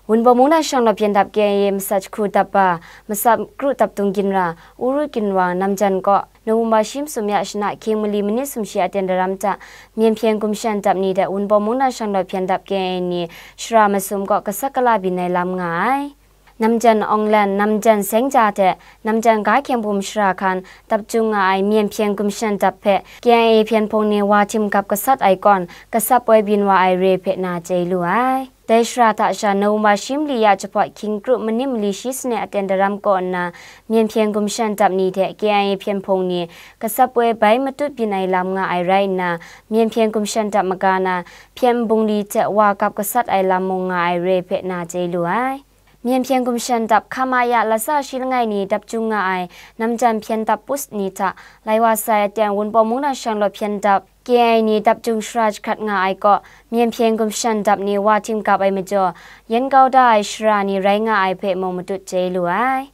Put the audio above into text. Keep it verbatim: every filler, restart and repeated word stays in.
Wunpawng mungdan shang law hpyen dap K I A masat jahku dap ba, masat kru dap dung ginra, Uru Ginwang Namjan kaw, November shi masum ya shana hkying mali manit sumshi aten daram hta, Myen hpyen gumshan dap ni hte Wunpawng mungdan shang law hpyen dap K I A ni shara masum kaw gasat gala byin ai lam nga ai. Namjan Aung Hlaing, Namjan Seng Ja hte Namjan Ga Hkyeng Hpum shara hkan dap jung nga ai Myen hpyen gumshan dap hpe K I A hpyen hpung ni wa htim gap gasat ai kawn, gasat poi byin wa ai re hpe na chye lu ai. Dai shara hta sha November shi mali ya jahpawt hkying kru manit mali shi sanit aten daram kaw nna, Myen hpyen gumshan dap ni hte K I A hpyen hpung ni gasat poi bai matut byin ai lam nga ai rai nna, Myen hpyen gumshan dap maga na hpyen bungli hte wa gap gasat ai lam mung nga ai re hpe na chye lu ai. Myen hpyen gumshan dap hkam a ya latsa shi langai ni dap jung nga ai Namjan hpyen dap pus ni hta lai wa sai aten Wunpawng mungdan shang law hpyen dap K I A ni dap jung shara jahkrat nga ai kaw, Myen hpyen gumshan dap ni wa htim gap ai majaw, yan kau da ai shara ni rai nga ai hpe mung matut chye lu ai.